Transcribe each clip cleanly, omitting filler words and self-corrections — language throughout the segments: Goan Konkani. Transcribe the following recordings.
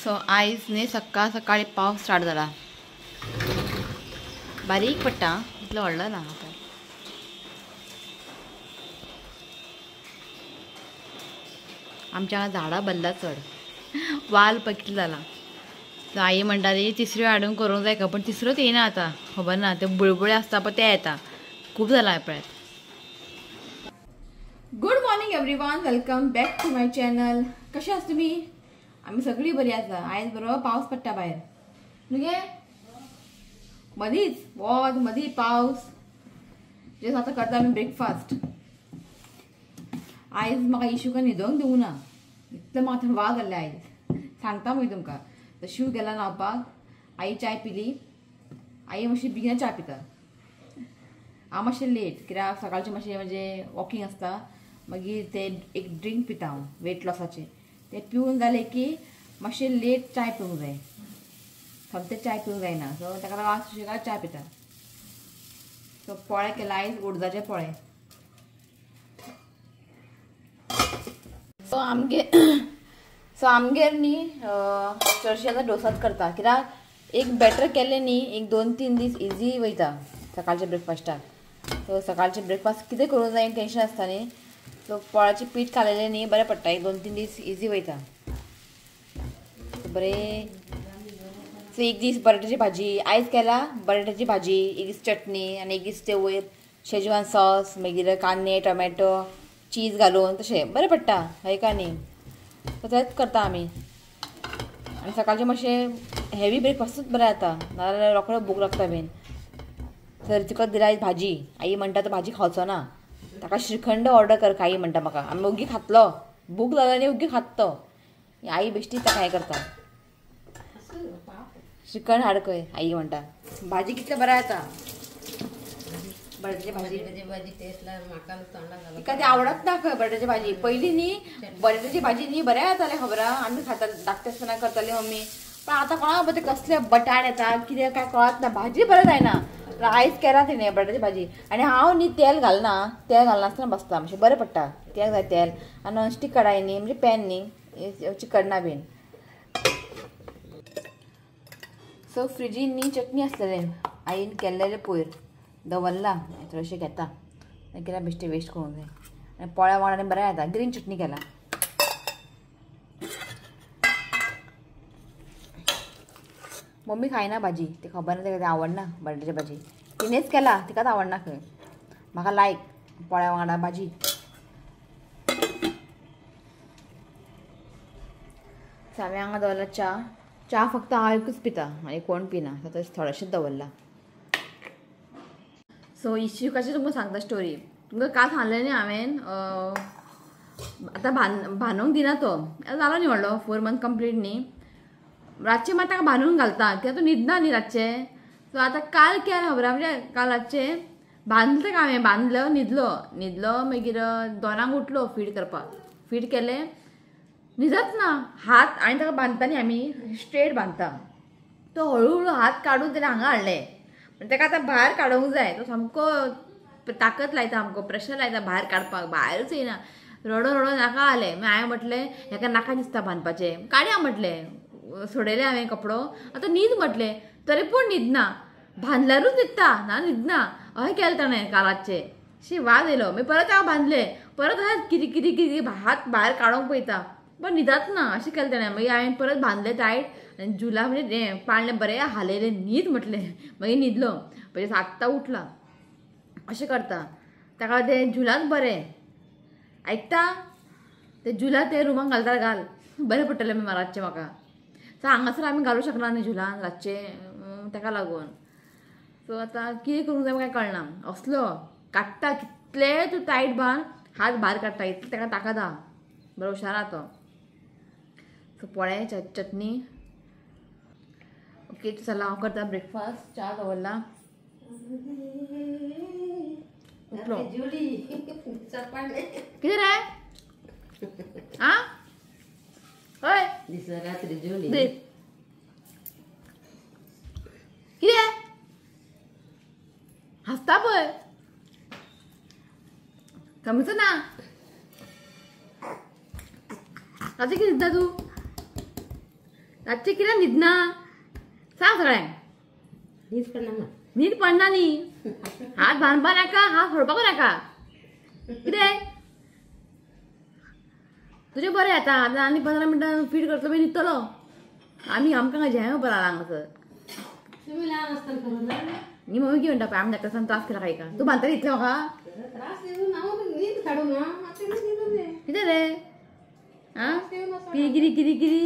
सो आयज न्ही सकाळ सकाळी पावस स्टार्ट जाला, बारीक पडटा, इतलो व्हडलो ना. आतां आमच्या हांगा झाडां भरला चड, वाल पळय कितलो जाला. सो आई म्हणटाली तिसऱ्यो हाडून करूंक जाय खंय, पण तिसऱ्योच येयना आतां, खबर ना. ते बुळबुळे आसता पळय ते येता, खूब जाला पळयात. Good morning everyone, welcome back to my channel. कशें आसा तुमी? आमी सगळीं बरी आसा. आयज बरो पावस पडटा भायर न्हू गे, मदींच वत मदीं पावस. जस्ट आतां करता आमी ब्रेकफास्ट. आयज म्हाका इशूका न्हिदोंक दिवंक ना, इतलो म्हाका वाज जाल्ले आयज, सांगता मागीर तुमकां. शिव गेला न्हांवपाक, आई चाय पिली. आई मातशी बेगीन च्या पिता, हांव मातशें लेट, कित्याक सकाळचें मातशें म्हणजे वॉकिंग आसता, मागीर ते एक ड्रिंक पिता हांव वेट लॉसाचें, तें पिवन जालें की मातशें लेट चाय पिवंक जाय, सोमतें चाय पिवंक जायना. सो ताका लागून हांव सुशेगाद चाय पिता. सो पोळे केला आयज, उडदाचे पोळे. सो आमगेर न्ही चडशे आतां डोसाच करता, कित्याक एक बॅटर केलें न्ही एक 2-3 दीस इजी वयता सकाळच्या ब्रेकफास्टाक. सो सकाळचें ब्रेकफास्ट कितें करूंक जाय टेंशन आसता न्ही. सो पोळ्याचें पीठ कालयलें न्ही बरें पडटा, एक 2-3 दीस इजी वयता बरें. सो एक दीस बटाट्याची भाजी आयज केला, बटाट्याची भाजी, एक दीस चटणी, आनी एक दीस ते वयर शेजवान सॉस, मागीर कांदे टोमॅटो चीज घालून तशें बरें पडटा हय का न्ही. सो तेंच करता आमी. आनी सकाळचें मातशें हेवी ब्रेकफास्टूच बरें जाता, नाजाल्यार रोखडो भूक लागता बीन. सर तुका दिला आयज भाजी, आई म्हणटा तो भाजी खावचो ना, ताका श्रीखंड ऑर्डर कर आई म्हणटा म्हाका. आमी ओगी खातलो, भूक लागला न्ही ओगी खात तो. आई बेश्टी ताका हें करता, श्रीखंड हाड खंय आई म्हणटा. भाजी कितले बरें जाता बटाट्याची भाजी, तिका ती आवडत ना खंय बटाट्याची भाजी. पयलीं न्ही बटाट्याची भाजी न्ही बरें जातालें खबर आहा, आमी खाता धाकटे आसतना करताली मम्मी. पण आतां कोणाक खबर कसले बटाट येता कितें काय कळत ना, भाजी बरें जायना. आयज केला तिणें बटाट्याची भाजी. आनी हांव न्ही तेल घालना, तेल घालनासतना बसता, मातशें बरें पडटा. कित्याक जाय तेल, आनी नॉनस्टीक कडाय न्ही म्हणजे पॅन न्ही चिकटना बीन. सो फ्रिजीन न्ही चटणी आसलेलें आईन केल्लेलें पयर दवरला, थोडेशें घेता कित्याक बेश्टें वेस्ट करूंक जाय. आनी पोळ्या वांगडा बरें जाता, ग्रीन चटणी केला. मम्मी खायना भाजी, ती खबर ना तिका आवडना बटाट्याची भाजी, तिणेच केला तिकाच आवडना खंय. म्हाका लायक पोळ्या वांगडा भाजी. हांवें हांगा दवरला च्या, च्या फक्त हांव एकूच पिता आनी कोण पिना, तशें थोडेशेंच दवरला. सो इश्यूकाची तुमकां सांगता स्टोरी, तुमकां काल सांगलें न्ही हांवें. आतां बांदूंक दिना तो, आतां जालो न्ही व्हडलो 4 मंथ कंप्लीट न्ही. रातचें मात ताका बांदून घालता कित्याक तो न्हिदना न्ही रातचें. सो आतां काल केलें खबर आहा, म्हणजे काल रातचें बांदलें ताका हांवें, बांदलो न्हिदलो, न्हिदलो मागीर 2 उठलो फीड करपाक. फीड केलें, न्हिदत ना. हात आनी ताका बांदता न्ही आमी स्ट्रेट बांदता, तो हळू हळू हात काडून तेणें हांगा हाडलें. पण ताका आतां भायर काडूंक जाय, तो सामको ताकत लायता, आमकां प्रेशर लायता भायर काडपाक, भायरूच येयना. रडो रडो नाका आलें. मागीर हांवें म्हटलें हेका नाका दिसता बांदपाचें, काडया म्हटलें. सोडयलें हांवें कपडो, आतां न्हीद म्हटलें, तरी पूण न्हिदना, बांदल्यारूच न्हिदता ना न्हिदना. अशें केलें ताणें काल रातचें, शी वाज येयलो. मागीर परत हांव बांदलें, परत अशें कितें कितें कितें हात भायर काडूंक पळयता, पण न्हिदत ना, अशें केलें ताणें. मागीर हांवें परत बांदलें टायट आनी जुला म्हणजे हें पाळणें बरें हालयलें, न्हीद म्हटलें. मागीर न्हिदलो, मागीर आत्तां उठला. अशें करता ताका तें जुलाच बरें आयकता, तें जुला तें रुमाक घालता घाल बरें पडटलें मागीर रातचें म्हाका. सो हांगासर आमी घालूंक शकना न्ही झुलान रातचें, ताका लागून. सो आतां कितें करूंक जाय कांय कळना. असलो काडटा कितलें तूं टायट बांद, हात भायर काडटा, इतलें ताका ताकद आहा, बरो हुशार आहा तो. सो पोळे चटणी ओके. चला हांव करता ब्रेकफास्ट. च्या दवरला. उठलो कितें रे आं हय रात्री जेवली कितें हांसता पळय, समजना ना रात्री कितें दिता तूं? रातचें कित्याक न्हिदना सांग सगळ्यांक. न्हीद पडना. न्हीद पडना न्ही. हात बांदपा नाका, हात सोडपाक नाका. कितें तुजें बरें आतां आतां आनी 15 मिनटां फीड करतलो मागीर न्हिदतलो. आमी आमकां झेम बरो हांगासर. तुमी ल्हान आसतना खबर ना न्ही. मम्मी कितें म्हणटा पळय, आमी धाकटे आसतना त्रास केला काय का. तूं बांदतली इतलें म्हाका त्रास दिवन हांव न्हीद काडूं ना. कितें रे आं किरी किरी किरी किरी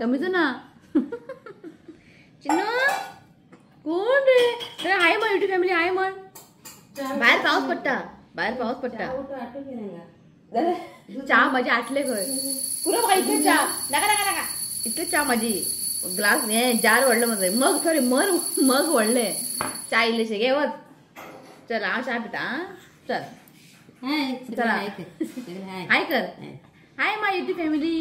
कमीच ना. चिन्नू कोण रे? हाय म्हण युट्यूब फॅमिली, हाय म्हण. भायर पावस पडटा, भायर पावस पडटा. च्या म्हाजी आटले खंय पुरो म्हाका इतले च्या नाका नाका नाका. इतले च्या म्हाजी ग्लास हें जार व्हडलो म्हजो मग, सॉरी मर मग व्हडलें च्या इल्लेशें घे वच. चल हांव च्या पिता. चल चला हाय कर. हाय my YouTube family,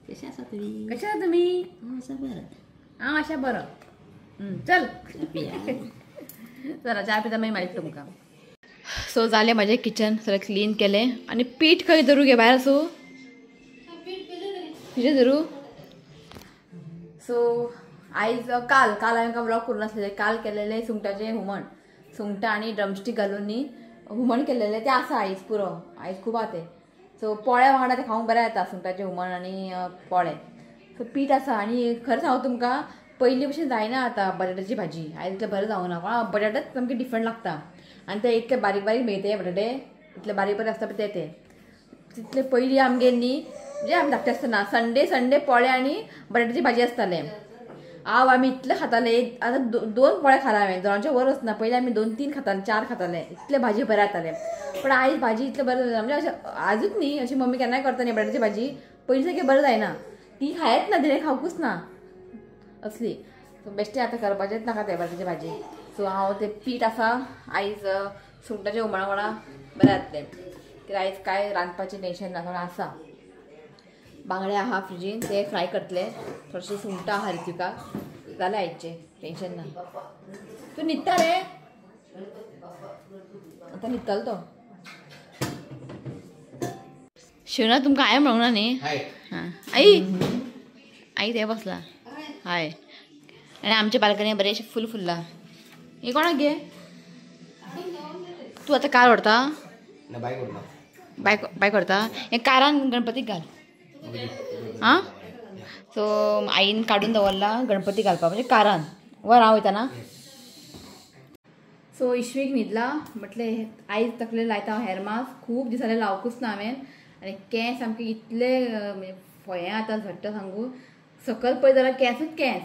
कशें आसा तुमी? कशें आसा तुमी? हांव आसा बरो. हांव आसा बरो. चल चला च्या पिता मागीर मागीर तुमकां. सो जालें म्हाजें किचन सगळें क्लीन केलें. आनी पीठ खंय धरू गे भायर आसूं कितें धरू. सो आयज काल काल हांवें काय व्लॉग करूं नासलें. काल केलेलें सुंगटाचें हुमण, सुंगटां आनी ड्रमस्टीक घालून न्ही हुमण केलेलें तें आसा आयज पुरो. आयज खूब आहा तें. सो पोळ्या वांगडा तें खावंक बरें जाता सुंगटाचें हुमण आनी पोळे. सो पीठ आसा. आनी खरें सांगू तुमकां पयलीं भशेन जायना आतां बटाट्याची भाजी. आयज इतलें बरें जावना कोणा. बटाटेच सामकें डिफरंट लागता आनी ते इतले बारीक बारीक मेळटे बटाटे, इतले बारीक बारीक आसता पळय ते तितले पयलीं आमगेर न्ही म्हणजे आमी धाकटे आसतना संडे संडे पोळे आनी बटाट्याची भाजी आसताले. हांव आमी इतले खाताले. आतां 2 पोळे खाला हांवें, दोनाच्या वर वचना. पयलीं आमी 2 3 खाताले, 4 खाताले, इतले भाजी बरें जाताले. पण आयज भाजी इतलें बरें जाता म्हणजे अशें आजूच न्ही अशी मम्मी केन्नाय करता न्ही बटाट्याची भाजी, पयलीं सारकें बरें जायना. ती खायत ना, तिणें खावकूच ना असली. सो बेश्टें आतां करपाचेंच नाका तें बटाट्याची भाजी. सो हांव तें पीठ आसा आयज सुंगटाचें हुमणा वांगडा बरें जातलें. कित्याक आयज कांय रांदपाचें टेंशन ना, सगळें आसा. बांगडे आहा फ्रिजीन, ते फ्राय करतले. थोडेशें सुंगटां आहा रितिका, जालें आयचें टेंशन ना. तूं न्हिदता रे आतां? न्हिदतलो तो. शिवना तुमकां हांवें म्हणूंक ना न्ही. हां आई आई ते बसला. हाय. आनी आमच्या बाल्कनी बरें फूल फुल्लां. हें कोणाक गे? तूं आतां कार व्हरता? बायक बायक व्हरता. हें कारान गणपतीक घाल. आं सो आईन काडून दवरला गणपती घालपाक, म्हणजे कारान वर हांव वयता ना. सो इश्वीक न्हिदला म्हटलें आयज तकले लायता हांव हेर मास्क. खूब दिसांनी लावकूच ना हांवें. आनी केंस सामके इतले फळे आतां झडटा सांगू, सकयल पळय जाल्यार केंसूच केंस.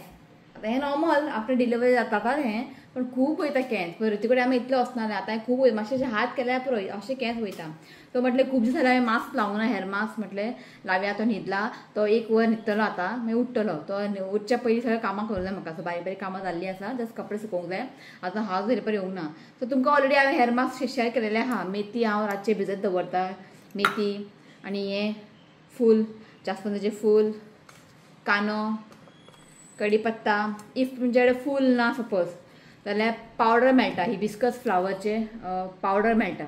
आतां हें नॉर्मल आपणे डिलिव्हरी जाता हें, पण खूब वयता केंस. पयलीं कडेन आमी इतलें वचनासलें, आतां खूब वयता. मातशें अशें हात केल्यार पुरो अशें केंस वयता. सो म्हटलें खूब दीस जाले हांवें मास्क लावंक ना, हेर मास्क म्हटलें लावया. तो न्हिदला, तो 1 वर न्हिदतलो आतां, मागीर उठ्ठलो. तो उठच्या पयलीं सगळें कामां करूंक जाय म्हाका. सो बारीक बारीक कामां जाल्लीं आसा, जस्ट कपडे सुकोवंक जाय. आतां हांव जरी पर येवंक ना. सो तुमकां ऑलरेडी हांवें हेर मास्क शेअर केलेलें आहा. मेथी हांव रातचें भिजत दवरता, मेथी आनी हें फूल जास्वंदाचें फूल, कांदो, कढीपत्ता. If तुमचे कडेन फूल ना सपोज जाल्यार पावडर मेळटा, हिबिस्कस फ्लावरचे पावडर मेळटा,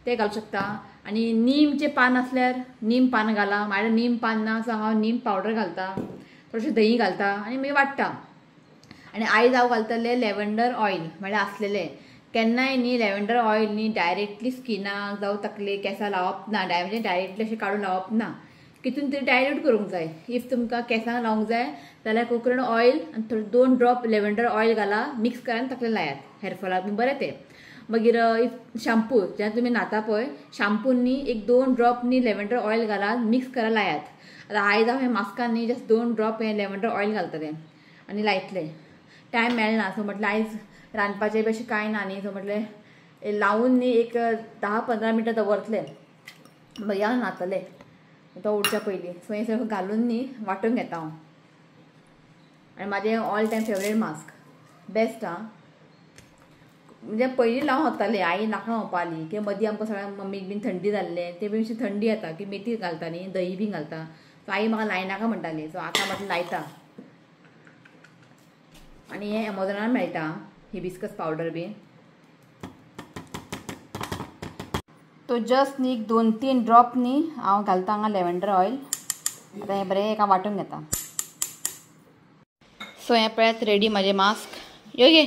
ते घालूं शकता. आनी नीमचें पान आसल्यार नीम पान घाला. म्हाजे नीम पान ना सो हांव नीम पावडर घालता, थोडेशें दही घालता आनी मागीर वाडटा. आनी आयज हांव घालतलें लॅव्हंडर ऑयल. म्हळ्यार आसलेलें केन्नाय न्ही लॅव्हंडर ऑयल न्ही डायरेक्टली स्किनाक जावं तकले केंसां लावप ना, म्हणजे डायरेक्टली अशें काडून लावप ना. तितून तरी डायल्यूट करूंक जाय. If तुमकां केंसांक लावंक जाय जाल्यार कोकोनट ऑयल आनी थोडे 2 ड्रॉप लॅव्हंडर ऑयल घाला, मिक्स करा आनी तकले लायात. हेअरफॉलाक बी बरें तें. मागीर if shampoo जेन्ना तुमी न्हाता पळय, शाम्पून न्ही एक 2 ड्रॉप न्ही लॅव्हंडर ऑयल घाला, मिक्स करा, लायात. आतां आयज हांव हें मास्कान न्ही जस्ट 2 ड्रॉप हें लॅव्हंडर ऑयल घालतलें आनी लायतलें. टायम मेळना सो म्हटलें आयज रांदपाचें बी अशें कांय ना न्ही, सो म्हटलें लावन न्ही एक 10-15 मिनटां दवरतलें, मागीर हांव न्हातलें तो उठच्या पयलीं. सो हें सगळें घालून न्ही वांटून घेता हांव. आनी म्हाजें all time favourite mask best. आं म्हणजे पयलीं लावन वतालें, आई नाकणां वपाली की मदीं आमकां सगळ्या मम्मीक बीन थंडी जाल्लें, ते बी मातशी थंडी येता की मेथी घालता न्ही, दही बीन घालता. सो आई म्हाका लायनाका म्हणटाली, सो आतां म्हटलें लायता. आनी हें एमेझॉनार मेळटा हिबिस्कस पावडर बी. तो जस्ट न्ही 2-3 ड्रॉप न्ही हांव घालता हांगा लॅव्हंडर ऑयल. आतां हें बरें एका वांटून घेता. सो हें पळयात रेडी म्हाजें मास्क. यो गे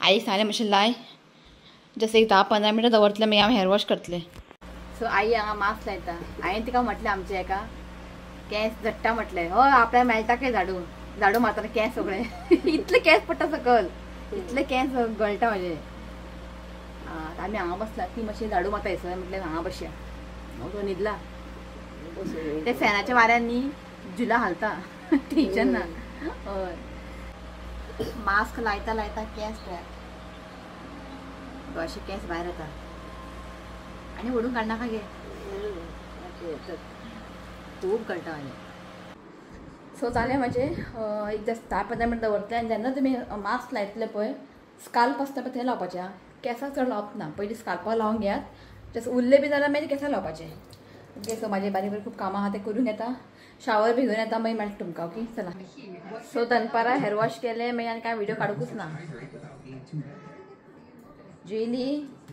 आई सांगलें मातशें लाय, जस्ट एक 10-15 मिनटां दवरतलें, मागीर हांव हेअर वॉश करतलें. सो आई हांगा मास्क लायता. हांवें तिका म्हटलें आमच्या एका केंस झडटा म्हटलें, हय आपल्याक मेळटा काय झाडू झाडू मारतना केंस सगळे इतले केंस पडटा सकल, इतले केंस गळटा म्हजे. आमी हांगा बसला, ती मातशी झाडू मारता हयसर, म्हटलें हांगा बसया. तो न्हिदला, ते फॅनाच्या वाऱ्यान न्ही जुला हालता, टेंशन ना. हय मास्क लायता लायता केंस पळयात अशे केंस भायर येता आनी ओडून काडनाका गे, खूब गळटा म्हाजें. सो जालें म्हाजें एक जस्ट 10-15 मिनटां दवरतलें. आनी जेन्ना तुमी मास्क लायतले पळय स्काल्प आसता पळय थंय लावपाचें, केंसाक चड लावप ना, पयलीं स्काल्पाक लावन घेयात, जस्ट उरले बी जाल्यार मागीर केंसाक लावपाचें. ओके सो म्हाजे बारीक बारीक खूब कामां आहा तें करून घेता, शावर बी घेवन येता, मागीर मेळटा तुमकां. ओके चला. सो दनपारां हेअर वॉश केलें, मागीर आनी कांय व्हिडियो काडूंकच ना. जेली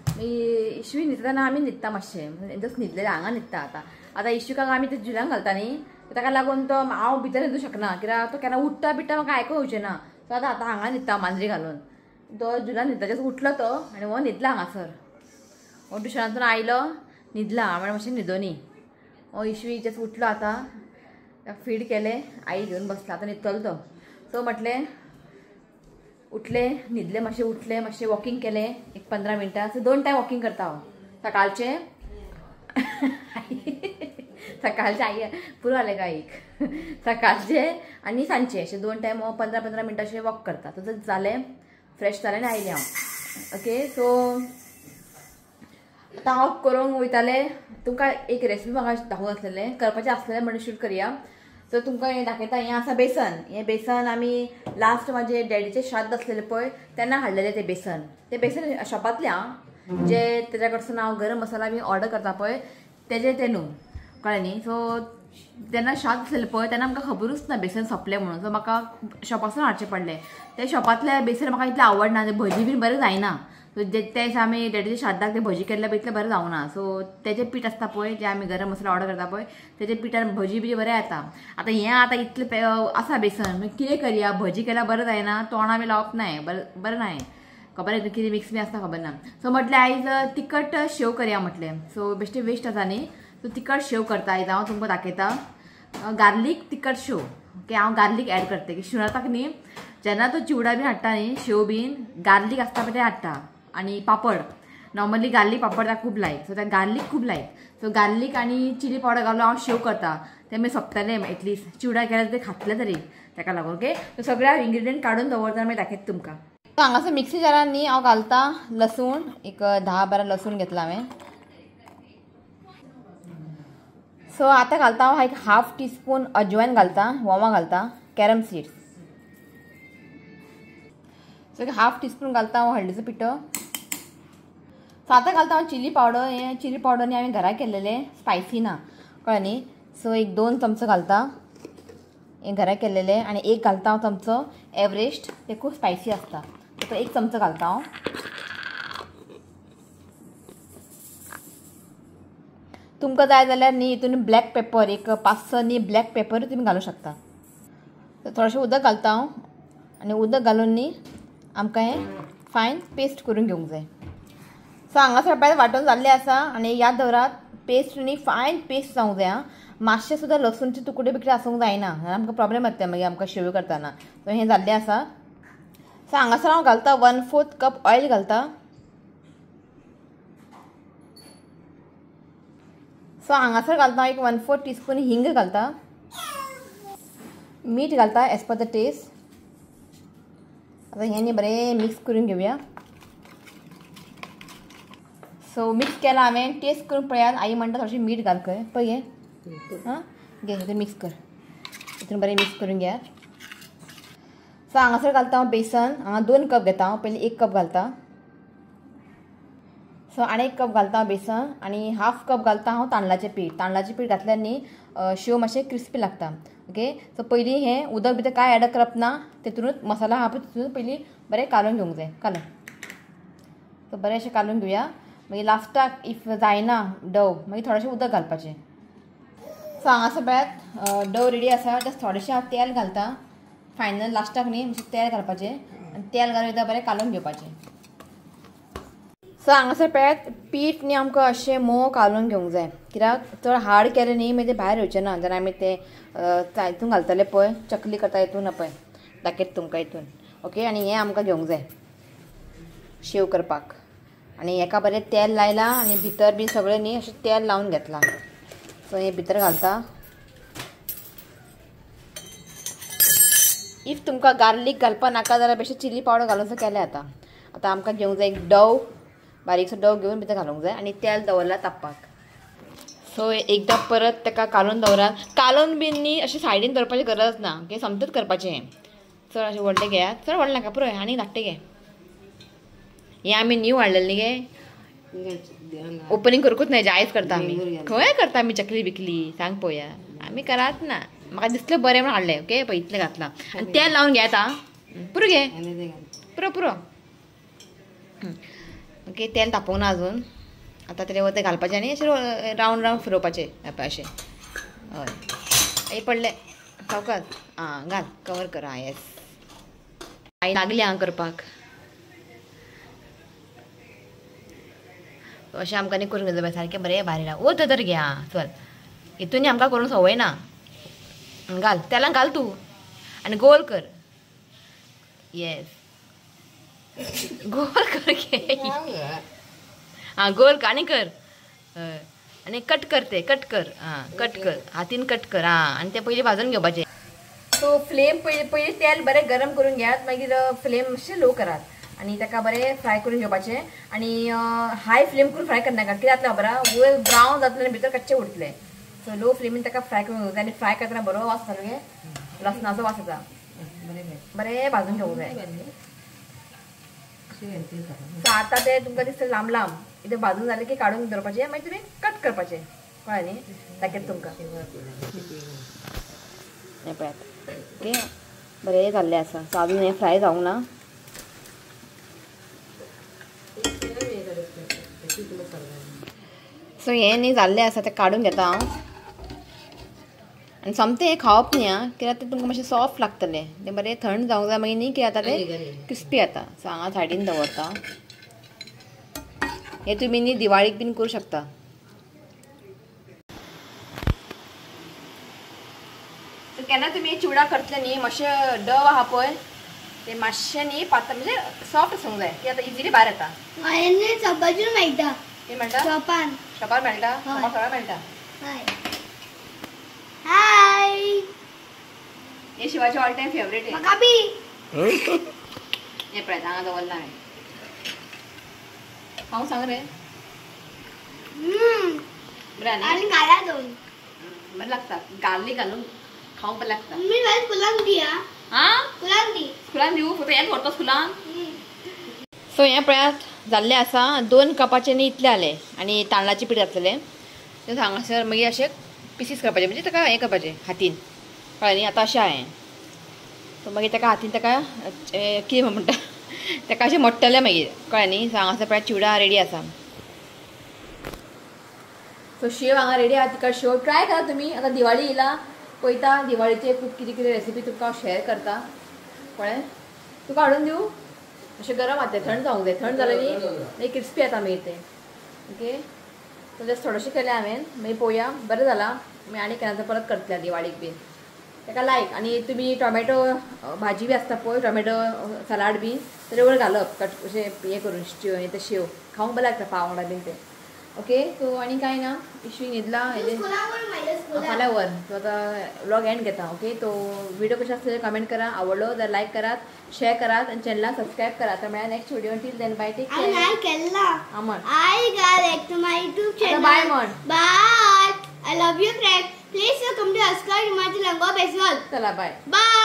मागीर इशवी न्हिदतना आमी न्हिदता मातशें, जस्ट न्हिदलेलें हांगा न्हिदता. आतां आतां इशविकाक आमी ते जुलांक घालता न्ही, ताका लागून तो हांव भितर न्हिदूं शकना, कित्याक तो केन्ना उठ्ठा बिट्टा म्हाका आयकूंक येवचें ना. सो आतां आतां हांगा न्हिदता मांजरी घालून, तो जुलान न्हिदता, जस्ट उठलो तो आनी हो न्हिदला हांगासर. हो ट्युशनांतून आयलो न्हिदला, म्हळ्यार मातशें न्हिदोनी. हो इशवी जस्ट उठलो आतां, फीड केलें, आई घेवन बसला, आतां न्हिदतलो तो. सो म्हटलें उठले न्हिदले मातशें, उठले मातशें वॉकिंग केलें एक 15 मिनटां. सो 2 टायम वॉकिंग करता हांव, सकाळचें सकाळचें आई पुरो जालें काय आईक, सकाळचें आनी सांजचें अशें 2 टायम 15-15 मिनटां अशें वॉक करता. तशें जालें, फ्रेश जालें आनी आयलें हांव. ओके सो आतां हांव करूंक वयतालें, तुमकां एक रेसिपी म्हाका दाखोवंक आसलेलें, करपाचें आसलेलें म्हणून शूट करया. सो तुमकां हें दाखयता, हें आसा बेसन. हें बेसन आमी लास्ट म्हाजे डॅडीचें श्राद्ध आसलेलें पळय तेन्ना हाडलेलें तें बेसन. तें बेसन शॉपांतलें आं, जे तेज्या कडसून हांव गरम मसाला बी ऑर्डर करता पळय तेजें तें न्हू, कळ्ळें न्ही. सो जेन्ना श्राद्ध आसलेलें पळय तेन्ना आमकां खबरूच ना बेसन सोंपलें म्हणून. सो म्हाका शॉपासून हाडचें पडलें. तें शॉपांतलें बेसन म्हाका इतलें आवडना, तें भजी बीन बरें जायना. सो ते दिसा आमी डॅडीच्या श्राद्धाक ते भजी केल्ले पळय इतलें बरें जावना. सो तेजें पीठ आसता पळय जें आमी गरम मसाला ऑर्डर करता पळय तेजे पिठान भजी बी बरें येता. आतां हें आतां इतलें आसा बेसन, मागीर कितें करया, भजी केल्यार बरें जायना, तोंडा बी लावप नाय, बरें नाय, खबर हितून कितें मिक्स बी आसता खबर ना. सो म्हटलें आयज तिखट शेव करया म्हटलें. सो बेश्टें वेस्ट आसा न्ही, सो तिखट शेव करता आयज हांव तुमकां दाखयता, गार्लीक तिखट शेव. ओके हांव गार्लीक एड करता, शिवराताक न्ही जेन्ना तो चिवडा बीन हाडटा न्ही शेव बीन गार्लीक आसता पळय तें हाडटा, आनी पापड, नॉर्मली गार्लीक पापड ताका खूब लायक, सो ताका गार्लीक खूब लायक. सो गार्लीक आनी चिली पावडर घालून हांव शेव करता, तें मागीर सोंपतलें, एटलिस्ट चिवडा केल्यार ते खातले तरी ताका लागून. ओके सो सगळे इंग्रिडियंट काडून दवरता, मागीर दाखयता तुमकां. हांगासर मिक्सी जारान न्ही हांव घालता लसूण, एक 10-12 लसूण घेतला हांवें. सो आतां घालता हांव एक 1/2 टीस्पून अजवायन घालता, वोमा घालता, कॅरम सीड्स. सो एक 1/2 टीस्पून घालता हांव हळदीचो पिठो. सो आतां घालता हांव चिली पावडर. हें चिली पावडर न्ही हांवें घरा केल्लेलें, स्पायसी ना, कळ्ळें न्ही. सो एक 2 चमचो घालता, हें घरा केल्लेलें, आनी एक घालता हांव चमचो एवरेस्ट, तें खूब स्पायसी आसता, तो 1 चमचो घालता हांव. तुमकां जाय जाल्यार न्ही हितून ब्लॅक पेपर एक 5-6 न्ही ब्लॅक पेपर तुमी घालूंक शकता. थोडेशें उदक घालता हांव, आनी उदक घालून न्ही आमकां हें फायन पेस्ट करून घेवंक जाय. सो हांगासर पळय वांटून जाल्लें आसा, आनी याद दवरात पेस्ट न्ही फायन पेस्ट जावंक जाय आं, मातशें सुद्दां लसूणचे तुकडे बिकडे आसूंक जायना, आमकां प्रोब्लेम येता मागीर आमकां शेव करतना. सो हें जाल्लें आसा. सो हांगासर हांव घालता 1/4 कप ऑयल घालता. सो हांगासर घालता एक 1/4 टीस्पून हिंग घालता, मीठ घालता एज पर the test. आतां हें न्ही बरें मिक्स करून घेवया. सो मिक्स केला हांवें, टेस्ट करून पळयात. आई म्हणटा थोडेशें मीठ घाल खंय, पळय घे, आं घे हितून मिक्स कर, हितून बरें मिक्स करून घेयात. सो हांगासर घालता हांव बेसन, हांगा 2 कप घेता हांव, पयलीं 1 कप घालता. सो आनी 1 कप घालता हांव बेसन, आनी 1/2 कप घालता हांव तांदळाचें पीठ. तांदळाचें पीठ घातल्यार न्ही शेव मातशें क्रिस्पी लागता. ओके सो पयलीं हें उदक भितर कांय एड करप ना, तेतूनच मसाला आहा पळय तितूनच पयलीं बरें कालोवन घेवंक जाय. कालोवन सो बरें अशें कालोवन घेवया. मागीर लास्टाक if जायना डव मागीर थोडेशें उदक घालपाचें. सो हांगासर पळयात डव रेडी आसा, जस्ट थोडेशें हांव तेल घालता. फायनल लास्टाक न्ही मातशें तेल घालपाचें आनी तेल घालून एकदां बरें कालोवन घेवपाचें. सो हांगासर पळयात पीठ न्ही आमकां अशें मोव कालोवन घेवंक जाय, कित्याक चड हार्ड केलें न्ही मागीर तें भायर येवचें ना. जेन्ना आमी तें हितून घालतले पळय चकली करता हितून पळय दाखयता तुमकां हितून. ओके आनी हें आमकां घेवंक जाय शेव करपाक. आनी हेका बरें तेल लायलां आनी भितर बी सगळें न्ही अशें तेल लावन घेतलां. सो हें भितर घालता. If तुमकां गार्लीक घालपा नाका जाल्यार बेश्टें चिली पावडर घालून सुद्दां केलें आतां. आतां आमकां घेवंक जाय एक डव, बारीकसो डव घेवन भितर घालूंक जाय आनी तेल दवरलां तापपाक. सो एकदां परत ताका कालोवन दवरात. कालोवन बीन न्ही अशें सायडीन दवरपाची गरज ना, ओके सोमतेंच करपाचें हें. चड अशें व्हडलें घेयात, चड व्हडलें नाका पुरो आनी धाकटें घे. हें आमी न्यू हाडलेलें न्ही गे, ओपनींग करूंकूच ना, आयज करता आमी. खंय करता आमी चकली बिकली सांग पळोवया, आमी करात ना. म्हाका दिसलें बरें म्हणून हाडलें. ओके पळय इतलें घातलां आनी तेल लावन घेयात. आं पुरो घे, पुरो पुरो. ओके तेल तापोवंक ना अजून. आतां तेजें वतें घालपाचें आनी अशें रावंड रावंड फिरोवपाचें अशें. हय आई पडलें सावकाश. आं घाल कवर कर. आं येस आई लागली आं करपाक. अशें आमकां न्ही करूंक जाय सारकें बरें भायर येयला. वत तर घे. आं चल हितून न्ही आमकां करूंक संवय ना. घाल तेलान घाल तूं आनी गोल कर. येस गोल कर घे. आं गोल कर आनी कर. हय आनी कट कर, ते कट कर. आं कट कर, हातीन कट कर. आं आनी ते पयलीं भाजून घेवपाचें. सो फ्लेम पयलीं पयलीं तेल बरें गरम करून घेयात, मागीर फ्लेम मातशें लो करात आनी ताका बरें फ्राय करून घेवपाचें. आनी हाय फ्लेम करून फ्राय करनाका, कित्याक जातलें खबर आहा वयर ब्रावन जातलें आनी भितर कच्चें उरतलें. सो लो फ्लेमीन ताका फ्राय करून घेवंक जाय. आनी फ्राय करतना बरो वास येता न्हू गे, लसणाचो वास येता. बरें भाजून घेवंक जाय. सो आतां तें तुमकां दिसता लांब लांब इतें भाजून जालें की काडून दवरपाचें, मागीर तुमी कट करपाचें. कळ्ळें न्ही? दाखयता तुमकां. हें पळयात. ओके बरें जाल्लें आसा. सो अजून हें फ्राय जावंक ना. सो हें न्ही जाल्लें आसा तें काडून घेता हांव. आनी सोमतें हें खावप न्ही आं, कित्याक तें तुमकां मातशें सॉफ्ट लागतलें, तें बरें थंड जावंक जाय मागीर न्ही, कित्याक आतां तें क्रिस्पी जाता. सो हांगा सायडीन दवरता. हें तुमी न्ही दिवाळीक बीन करूं शकता. सो केन्ना तुमी चिवडा करतले न्ही मातशें डव आहा पळय ते मातशें न्ही पातळ म्हणजे सॉफ्ट आसूंक जाय, की आतां इजिली भायर येता. मेळटा कितें मेळटा? शॉपान. शॉपार मेळटा, शॉपार सगळें मेळटा. हाय हे शिवाचे ऑल टायम फेवरेट. म्हाका बी. हें पळयात हांगा दवरलां हांवें. हांव सांग रे बरें आनी घाला दोन बरें लागता. गार्लीक घालून खावंक बरें लागता. मी म्हाका स्कुलान दी. आं स्कुलान दी, स्कुलान दिवू फक्त हेंच व्हरता स्कुलान. सो हें पळयात जाल्लें आसा. 2 कपाचें न्ही इतलें जालें आनी तांदळाचें पीठ घातलेलें तें हांगासर मागीर अशें पिसीस करपाचें, म्हणजे ताका हें करपाचें हातीन. कळ्ळें न्ही? आतां अशें हांवें. सो मागीर ताका हातीन ताका कितें म्हणटा ताका अशें मोडटलें मागीर. कळ्ळें न्ही? सो हांगासर पळयात चिवडा रेडी आसा. सो शेव हांगा रेडी आसा. तिका शेव ट्राय करा तुमी. आतां दिवाळी येयला पळयता दिवाळीचे खूब कितें कितें रेसिपी तुमकां हांव शेअर करता. कळ्ळें? तुका हाडून दिवं? अशें गरम आसा तें, थंड जावंक जाय. थंड जालें न्ही मागीर क्रिस्पी जाता मागीर तें. ओके सो जस्ट थोडेशें केलें हांवें, मागीर पळोवया बरें जालां. मागीर आनी केन्ना तर परत करतलें दिवाळीक बीन. ताका लायक. आनी तुमी टोमॅटो भाजी बी आसता पळय, टोमॅटो सलाड बी तेजे वयर घालप कट अशें हें करून हें तें शेव खावंक बरें लागता पाव वांगडा बीन तें. ओके सो आनी कांय ना. इशू न्हिदला फाल्यां वर. सो आतां व्लॉग एंड घेता. ओके तो व्हिडिओ कशें आसता कमेंट करा, आवडलो जाल्यार लायक करात, शेअर करात आनी चॅनलाक सबस्क्रायब करात. तर मेळ्या next video. Till then bye, take care. आं I got to my YouTube channel. Bye म्हण. Bye. I love you friend. Please come to subscribe to my channel. Go Baseball. चला बाय. बाय.